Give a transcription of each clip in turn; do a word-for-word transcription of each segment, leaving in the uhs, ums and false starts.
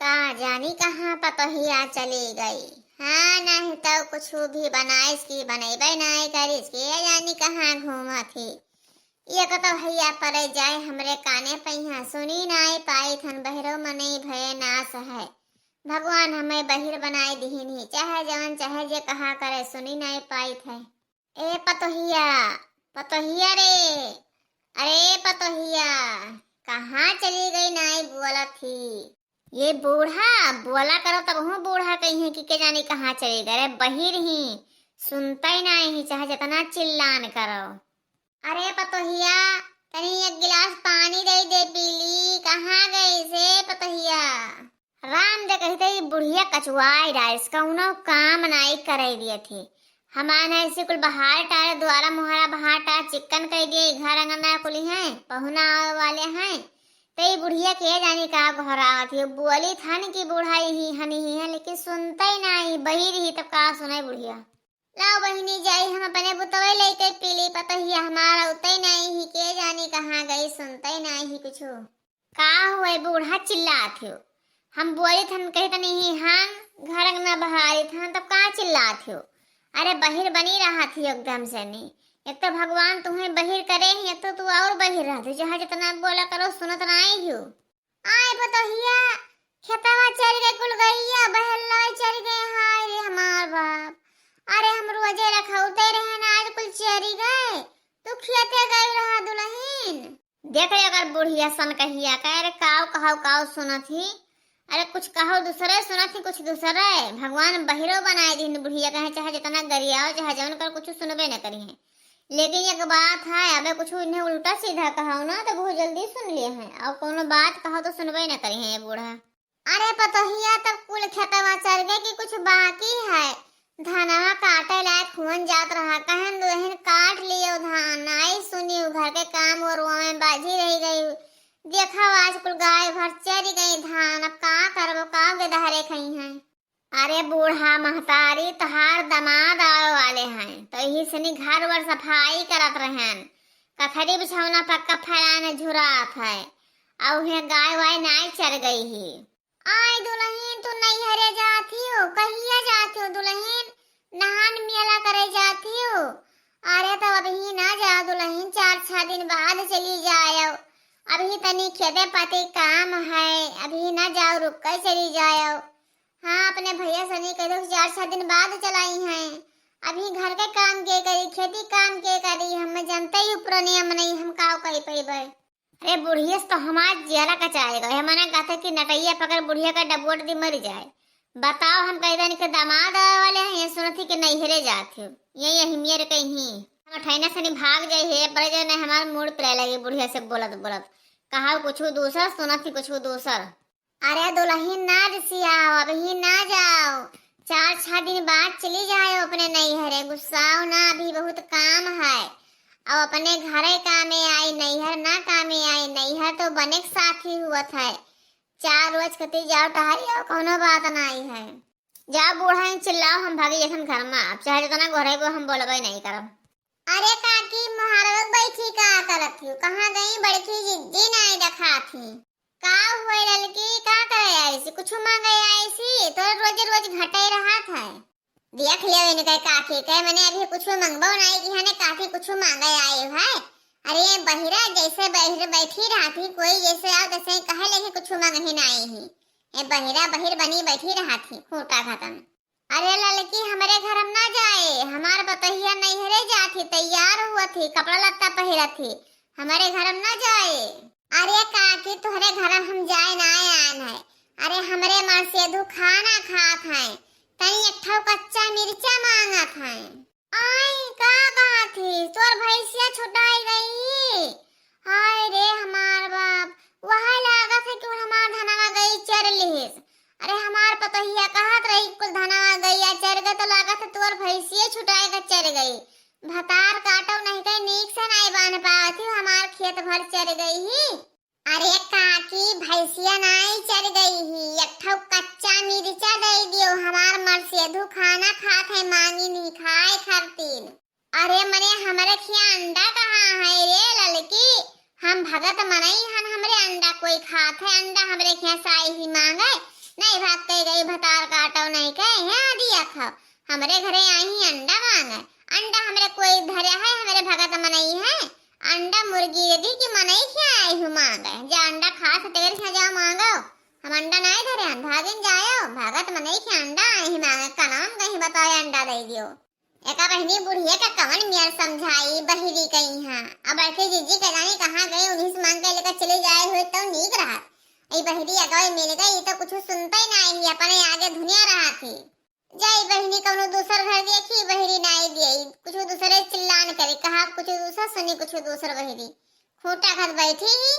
का जानी कहाँ पतोहिया चली गई। हाँ, नहीं तो कुछ भी बनाइस की बनैबे नहीं करिस, के जानी कहाँ घूमत ही। ये कतो भैया परे जाए हमरे काने पइहाँ, सुनी नाई पाई थन, बहिरो मनई भये नास है। भगवान हमें बहिर बनाए दिहिन ही, चाहे जवन चाहे जे कहा करे, सुनी नाई पाई थे। ए पतोहिया, पतोहिया रे, अरे पतोहिया, कहाँ चली गई नाई बोलत ही? ये बूढ़ा बोला करो, तब हूँ बूढ़ा कही है कि के जानी कहाँ चली गए। अरे बहिर ही, सुनते ही नाई ही, चाहे जितना चिल्लान करो। अरे पतोहिया, तनी एक गिलास पानी दे दे पीली, कहाँ गई से पतोहिया? राम दे कही तो ये बुढ़िया कचुआई रहा, इसका उन्हों काम नाई करे दिए थे। हमारे ऐसे कुल बहार टारे, द्वारा मुहारा बहार टारे, चिक्कन कर दिए, घर अंगना कुली हैं, पहुना आवे वाले हैं। तो ये बुढ़िया के जानी का घोरावत ही, बोली थन कि बूढ़ा ही हनी ही है, लेकिन सुनते ही नाई, बहिर ही, तब का सुने बुढ़िया। लाओ बहिनी जाई, हम अपने बुतवे लेके पीली, पतोहिया हमारा उतई नाई ही, के जानी कहाँ गई, सुनते ही नाई ही कुछ। का हुए बूढ़ा चिल्लात हो? हम बोली थन कही तनी ही हम घर अंगना बहारी थन, तब का चिल्लात हो? अरे बहिर बनी रहा थी एकदम से नी। एक तो भगवान तुम्हें बहिर करे ही, एक तो तू और बहिर रहत हो, चाहे जितना बोला करो सुनत नाई हो। आय पतोहिया, खेतवा चर गए कुल गइया, बहलवा चर गए, हाय रे हमार बाप। अरे हम रोजे रखौते रहे ना, आज कुल चरी गए, तू खेते गई रहा दुलहिन। देख रे अगर बुढ़िया सन कहिया का, अरे काव कहाव काव सुनत ही, अरे कुछ कहो दूसरे सुनत ही, कुछ दूसरे। भगवान बहिरो बनाए दिन बुढ़िया कहे, चाहे जितना गरियाओ, चाहे जवन कर, कुछ सुनबे न करी है। लेकिन एक बात है, अबे कुछ इन्हें उल्टा सीधा कहाओ ना, तो बहुत जल्दी सुन लिए हैं, और कोनो बात कहो तो सुनबे न करी हैं ये बूढ़ा। अरे पतोहिया, तब कुल खेतवा चर गए कि कुछ बाकी है? धनवा काटे लायक हुअन जात रहा, कहन दुलहिन काट लियो धान, नाई सुनियो घर के काम और में बाझी रह गई। देखा आज कुल गाय भर चरी गई धान, अब का करबो, का बेदहरे खई हैं? अरे बूढ़ा महतारी, तोहार दमाद आवे वाले हैं, तो यही सनी घर वर सफाई करत रहन, कथरी बिछौना पक्का फैलाने झुरात है, और उहे गाय वाय नाई चर गई ही। आय दुलहिन, तू नैहरे जाती हो, कहिया जाती हो दुलहिन? नहान मेला करे जाती हो? अरे तब अभी ना जाओ दुलहिन, चार छह दिन बाद चली जाओ, अभी तनी खेते पाती काम है, अभी ना जाओ, रुक कर चली जाओ। हाँ, अपने भैया सनी कह दो, चार छह दिन बाद चलाई हैं। अभी घर के काम के करी, खेती काम के करी, हम जनते ही उपरनिया मनई, हम काव कही पइबे। अरे बुढ़िया से तो हमार जियरा कचाए गए, हम मना कहते कि नटैया पकड़ बुढ़िया का डबोट दी मर जाए। बताओ, हम कह देनी के दामाद आवे वाले हैं, ये सुनत ही कि नैहरे जात हो, ये यही मेर कहीं हम ठैना सनी भाग जाए है, पर जो नहीं हमार मूड पे लगे बुढ़िया से बोलत बोलत, कहा कुछ दूसर सुनत ही कुछ दूसर। अरे दुलहिन ना रिसियाओ, अबही ना जाओ, चार छह दिन बाद चली जाओ अपने नैहरे, गुस्साओ ना, अभी बहुत काम है। अब अपने घरे कामे आई, नैहर ना कामे आई, नैहर तो बने के साथी हुअत है। चार रोज खती जाओ टहरी आओ, कौनो बात नाई है। जाओ बूढ़ा, इन चिल्लाओ, हम भागी जैसन घर में, अब चाहे जितना घरे को हम बोलबे नहीं करब। अरे काकी, मोहरवा बैठी का करत हो? कहाँ गई बड़की जिज्जी, नाई देखात ही? का हुए ललकी, का करे आइसी? कुछ मांगे आइसी? तोर रोज रोज घटे रहत है। देख लियो इनके काकी के, मने अभी कुछ मंगबो नाई की हने, काकी कुछ मांगे आए है। अरे ये बहिरा जैसे बहिर बैठी रहती, कोई जैसे आओ तैसे ही कहे लेकिन कुछ मांगे ही नाई ही। ये बहिरा बहिर बनी बैठी रहती, खूटा खत्म। अरे ललकी, हमरे घर में ना जाए, हमार पतोहिया नैहरे जात ही, तैयार हुअत ही, कपड़ा लत्ता पहिरत ही, हमरे घर में ना जाए। अरे काकी, तोहरे घर में हम जाए ना आन है। अरे हमरे माँ सेधु खाना खात है, तनी एक ठो कच्चा मिर्चा मांगत है। आई का कहत ही, तोर भैंसिया छुटाई गई? हाय रे हमार बाप, वह लागत है कि हमार धनवा गई चर लिहिस। अरे हमार पतोहिया कहत रही कुल धनवा गइया चर गए, तो लागत है तोर भैंसिए छुटाए के चर गई। भतार काटो नहीं कहीं नीक से नाई बांध पावत ही, हमार खेत भर चर गई ही। अरे काकी, भैंसिया नाई चर गई ही, एक ठो कच्चा मिर्चा दे दियो, हमार मरसेधु खाना खात है, मांगी नहीं खाए खातिर। अरे मने हमरे खिया अंडा कहाँ है रे ललकी? हम भगत मनई हन, हमरे अंडा कोई खात है? अंडा हमरे खिया साई ही मांगे, न भाग के गई भतार काटो नहीं के, यहाँ दिया खाओ। हमरे घरे आई अंडा मांगे, अंडा हमरे कोई धरे है, हमरे भगत मनई है, अंडा मुर्गी दे दी कि मनई के आई हूँ मांगे, जा अंडा खा से तेरे से जा मांगो, हम अंडा नहीं धरे हन, भागिन जायो, भगत मनई के अंडा आई मांगे, का नाम कहीं बताओ अंडा दे दियो। एका बहिनी बुढ़िया का कवन मेर समझाई, बहिरी कहीं हाँ। अब बड़की जीजी के जानी कहाँ गई, उन्हीं से मांग के लेकर चली जाए हुए तो नीक रहत। ई बहिरी अगवे मिल गई तो कुछ सुनते ही नहीं, अपने आगे धुनिया रहा थी। जाई बहिनी कौनो दूसर घर देखी, बहिरी नहीं दिए, कुछ दूसरे चिल्लान करे, कहा कुछ दूसर सुनी, कुछ दूसर बहिरी खूंटा खत बैठी ही,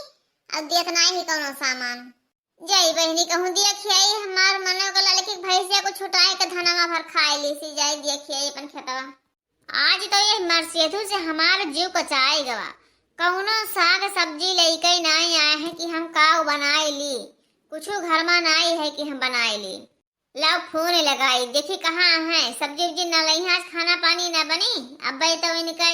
अब दियत नहीं ही कौनो सामान। जाई बहिनी कहूँ दिया खियाई, हमार मनो के ललकी भैंसिया को छुटाए के धनवा भर खाए ली सी, जाई दिया खियाई अपन खेतवा। आज तो ये मरसेधु से हमार जीव कचाए गवा। कौनो साग सब्जी लेके नाई आए हैं कि हम काव बनाए ली, कुछ घर में नाई है कि हम बनाए ली। लाओ फोन लगाई, देखी कहाँ है, सब्जी उब्जी ना लई हैं, आज खाना पानी ना बनी। अब तो इनके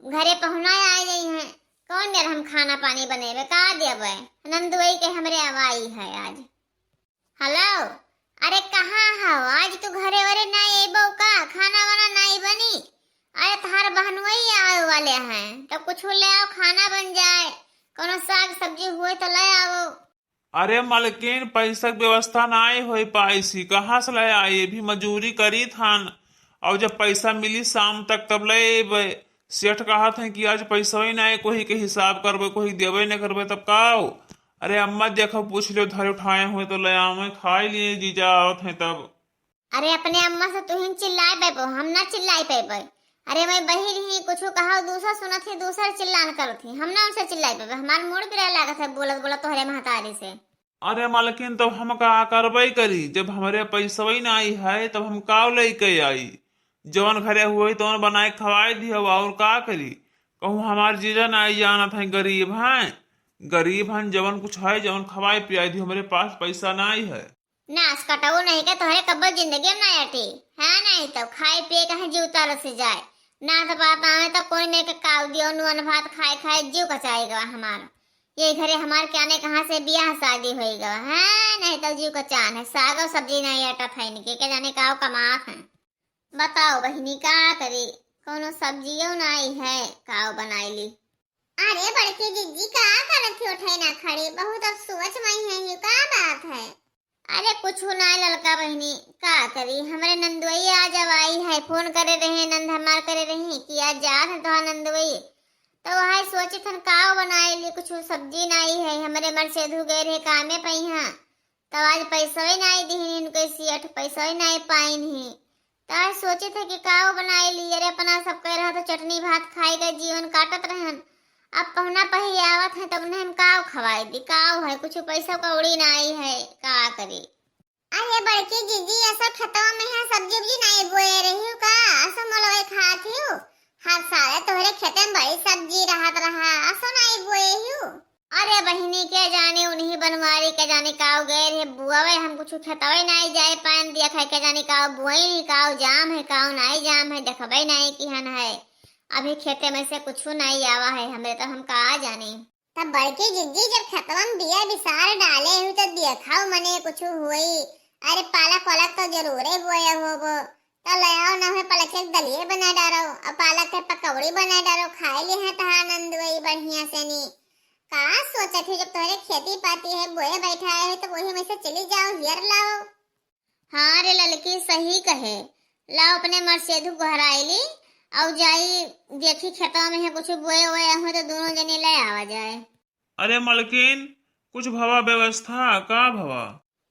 घरे पहुना आ गई हैं, कौन मेर हम खाना पानी बनेबे, का देबे? नंदुई के हमरे आवाई है आज। हेलो, अरे कहाँ हो? आज तू घरे वरे ना अइबो का? खाना वाना नाई बनी? अरे तहार बहनुई आवे वाले हैं, तो कुछ ले आओ, खाना बन जाए, कोनो साग सब्जी हुए तो ले आओ। अरे मलकिन, पैसा के व्यवस्था नाई होई पाई सी, कहाँ से ले आई? अभी मजूरी करी थान, और जब पैसा मिली शाम तक तब ले अइबे। सेठ कहत हैं कि आज पैसा ही नाई, कोई के हिसाब करबे, कोई देबे न करबे, तब का हो? अरे अम्मा देखो, पूछ लो, धरे उठाए हुए तो ले आवे, खाए लिए जीजा आवत हैं तब। अरे अपने अम्मा से तुहिन चिल्लाए पेबो, हम ना चिल्लाए पेबे। अरे मैं बहिर ही कुछ कहा दूसर सुनत ही, दूसर चिल्लान करत ही, हम ना उनसे चिल्लाए पेबे। हमार मूड पिराए लागत है बोलत बोलत तोहरे महतारी से। अरे मलकिन, तब हम का करबे करी, जब हमरे पैसवे नाई है तब हम का लेके आई? जवन घरे हुए तवन बनाए खवाए दियो, और का करी? कहूँ हमार जीजा नाई जानत है, गरीब हैं, गरीब हैं, जवन कुछ है जवन खवाए पियाए दियो, हमरे पास पैसा नाई है। नास कटऊ नहीं के तोहरे कब्बो जिंदगी में ना अटी। हाँ, नहीं तो खाए पिए कहीं जीव तरस जाए। ना तो पापा आवे तो कौन मेरे के काव दियो, नुअन भात खाए खाए जीव कचाए गवा हमार। ये घरे हमार क्या ने कहाँ से बियाह शादी होई गवा। हाँ, नहीं तो जीव कचान है, साग और सब्जी नहीं अटत है इनके, के जाने काव कमात है। बताओ बहिनी, का करी, कौनो सब्जियो नाई है, काव बनाई ली। अरे बड़की जिज्जी, का करत हो ठेना खड़ी? बहुत अब सोच में है, ये का बात है? अरे कुछ ना ललका बहिनी, का करी, हमरे नंदुई आज आई है, फोन करे रहे, नंद हमार करे रही कि आज जात है तोहार नंदुई, तो वह सोचित हन काव बनाए ली, कुछ सब्जी नाई है, हमरे मरसेधु गए रहे कामे पइहाँ, तब आज पैसवे नाई दिहिन इनके सेठ, पैसवे नाई पाइन ही। त आज सोचित है कि काव बनाए ली, अरे अपना सब कह रहा तो चटनी भात खाए के जीवन काटत रहन। अब पहुना पही आवत है तब उन्हें हम काव खवाए दी, काव है, कुछ पैसा कौड़ी नाई है, का करी। अरे बड़की जीजी, ऐसा खेतवा में है सब्जी उब्जी नाई बोए रही हो का? ऐसा मोलवे खात ही हो? हर साल तोहरे खेते में बड़ी सब्जी रहत रहा, ऐसा नाई बोए ही हो? अरे बहिनी, के जाने उन्हीं बनवारी के जाने काव गए रहे बुआवे, हम कुछ खेतवे नाई जाए पाएन, देख है के जाने काव बुआई नहीं, काव जाम है, काव नाई जाम है, देखबे नाई किहन है। अभी खेते में से कुछ नाई आवा है हमरे, तो हम का जाने। तब बड़की जिज्जी जब खेतवा में बिया बिसार डाले हु तो देखाओ मने कुछ होई। अरे पालक वालक तो जरूरे बोए होबो। तो ले आओ ना है पालक के दलिए बना डारो, और पालक के पकौड़ी बना डारो, खाए ले है तहा आनंद वही बढ़िया से नी। का सोचत हो जब तोहरे खेती पाती है, बोए बैठा है तो वही में से चली जाओ, हियर लाओ। हाँ रे ललकी, सही कहे। लाओ अपने मरसेधु गोहराइली, और जाई देखी खेतवा में है कुछ बोए ओए हो तो दोनों जने ले आवा जाए। अरे मलकिन, कुछ भवा व्यवस्था का भवा?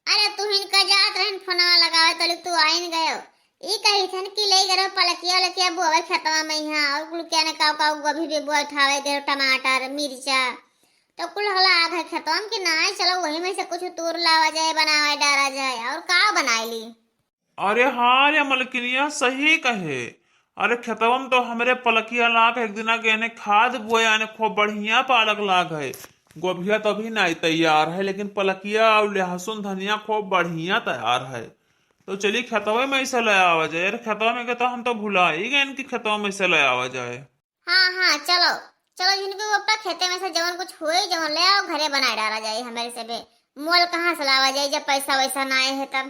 अरे तुहिन का जात रहन फोनवा लगावे तलिक तू आइन गयो। ई कही थन कि ले गरो पलकिया लकिया बोवे खेतवा में यहाँ, और कुल क्या ने काव काव गोभी भी बोए ठावे गयो, टमाटर, मिर्चा। तो कुल हला आ गए खेतवा में कि नाई चलो वही में से कुछ तूर लावा जाए, बनावे डारा जाए, और का बनाए ली। अरे हाँ रे मलकिनिया, सही कहे। अरे खेतवा में तो हमरे पलकिया लाग है, एक दिना के एने खाद बोए, आने खूब बढ़िया पालक लाग है। गोभिया तो अभी नाई तैयार है, लेकिन पलकिया और लहसुन धनिया खूब बढ़िया तैयार है। तो चली खेतवे में से ले आवा जाए। अरे खेतवा में के तो हम तो भुला ही गए कि खेतवा में से ले आवा जाए। हाँ, हाँ, चलो, चलो, जिनको वो अपना खेते में से जवन कुछ होई, जवन ले आओ, घरे बनाए डाला जाए, हमारे से बे। मोल कहाँ से लावा जाई जब पैसा वैसा नाई है तब?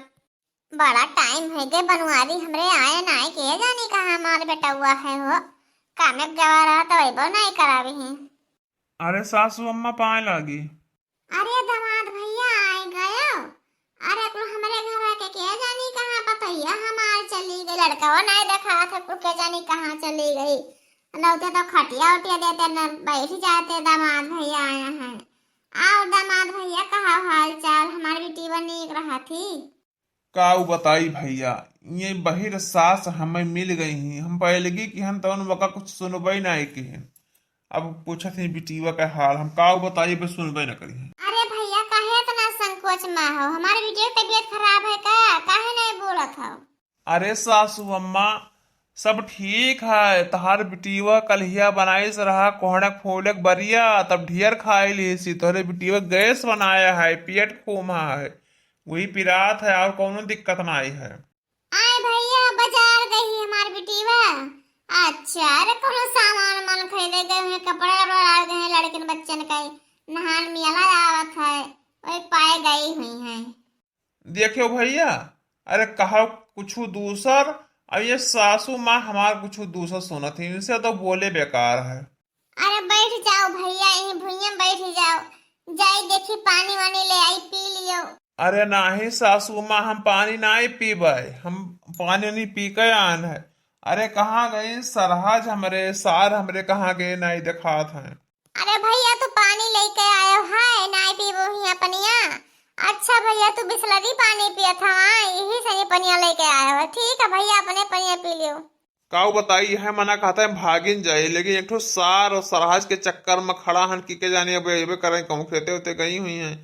बड़ा टाइम है के बनवारी हमरे आए नाई, के जानी कहाँ हमार बेटउआ है हो। कामे गवा रहा तो अइबो नाई करावे हैं। अरे सासू अम्मा पाए लागी। अरे दामाद भैया आए गयो। अरे कुल हमरे घर के, के जानी कहाँ पतैया हमार चली गई, लड़का वो नाई देखात है, कुल के जानी कहाँ चली गई। लौटे तो खटिया उटिया देते न बैठ जाते, दामाद भैया आए हैं। और दामाद भैया कहा हाल चाल, हमार बिटिया नीक रहा थी? का उ बताई भैया, ये बहिर सास हमें मिल गई ही। हम पहले की किहन तवन वका कुछ सुनबे नाई किहन। अब पूछत ही बिटिया के हाल, हम का उ बताई, बस सुनबे न करी। अरे भैया, काहे इतना संकोच में हो? हमारे बिटिया की तबीयत खराब है का? काहे नहीं बोलत हो? अरे सासू अम्मा, सब ठीक है। तहार बिटिया कल्हिया बनाइस रहा कोहड़क फोलक बरिया, तब ढेर खाए लीसी। तोहरे बिटिया गैस बनाया है, पेट खूमा है, वही पिरात है, और कौनो दिक्कत नाई है। आए भैया, बाजार गई हमार बिटिया। अच्छा, अरे कोनो सामान मन खरीदे गए हुए, कपड़ा वपड़ा लावे गए हैं लड़किन बच्चन के, नहान मेला आवत है, वही पाए गई हुई हैं। देखियो भैया, अरे कहा कुछ दूसर, अब ये सासू माँ हमार कुछ दूसर सुनत ही, इनसे तो बोले बेकार है। अरे बैठ जाओ भैया, यहीं भुइयां बैठ जाओ, जाई देखी पानी वानी ले आई, पी लियो। अरे नाही सासू माँ, हम पानी नाही पीबे, हम पानी नहीं पी के आन है। अरे कहाँ गई सरहज हमरे, सार हमरे कहाँ गए, नहीं देखात हैं। अरे भैया, तू पानी लेके आयो है, नाई पीबो हिया पनिया। अच्छा भैया, तू बिसलरी पानी पियत हवा, यही से ये पनिया लेके आयो है। ठीक है भैया, अपने पनिया पी लियो। काऊ बताई, यह मना कहता है भागिन जाए, लेकिन एक ठो सार और सरहज के चक्कर में खड़ा हन कि के जाने अब अबे करें, कहूँ खेते होते गई हुई हैं।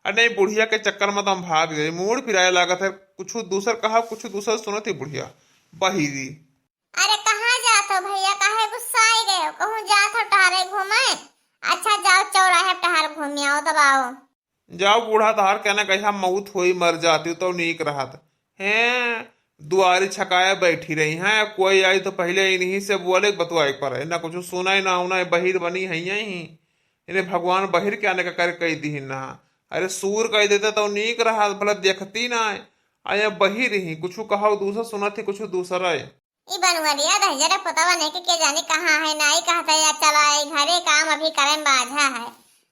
अरे नहीं, बुढ़िया के चक्कर में तो हम भाग जाए, मूड फिराए लागत है। कुछ दूसर कहा, कुछ दूसर सुनत ही बुढ़िया बहिरी। अरे कहाँ जात हो भैया, काहे गुस्साए गए हो? कहूँ जात हो टहरे घूमे? अच्छा जाओ चौराहे पे टहर घूम आओ, तब आओ। जाओ बूढ़ा, तहार कहना कहिया मौत होई, मर जाती तो नीक रहत। हैं, दुआरी छकाए बैठी रही हैं, कोई आई तो पहले इन्हीं से बोले बतवाए पड़े, ना कुछ सुनाई ना उनाई, बहिर बनी है यहीं। इन्हें भगवान बहिर के आने का कर कही दी ना। अरे सूर कह देते तो नीक रहत, भला देखती ना। आया बहिर ही कुछ कहा दूसरा सुनत ही कुछ दूसरा है। ई बनवरिया दहिजरा पुतवा नहीं के, के जानी कहाँ है, नाई कहता या चला आई घरे, काम अभी करे में बाझा है।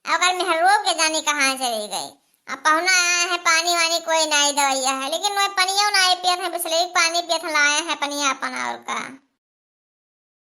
अगर मेहरुओ के जानी कहाँ चली गई। अब पहुना आया है, पानी वानी कोई नाई दवैया है, लेकिन वह पनियो नाई पियत है, बिसलेरी पानी पियत है, लाए हैं पनिया अपन और का।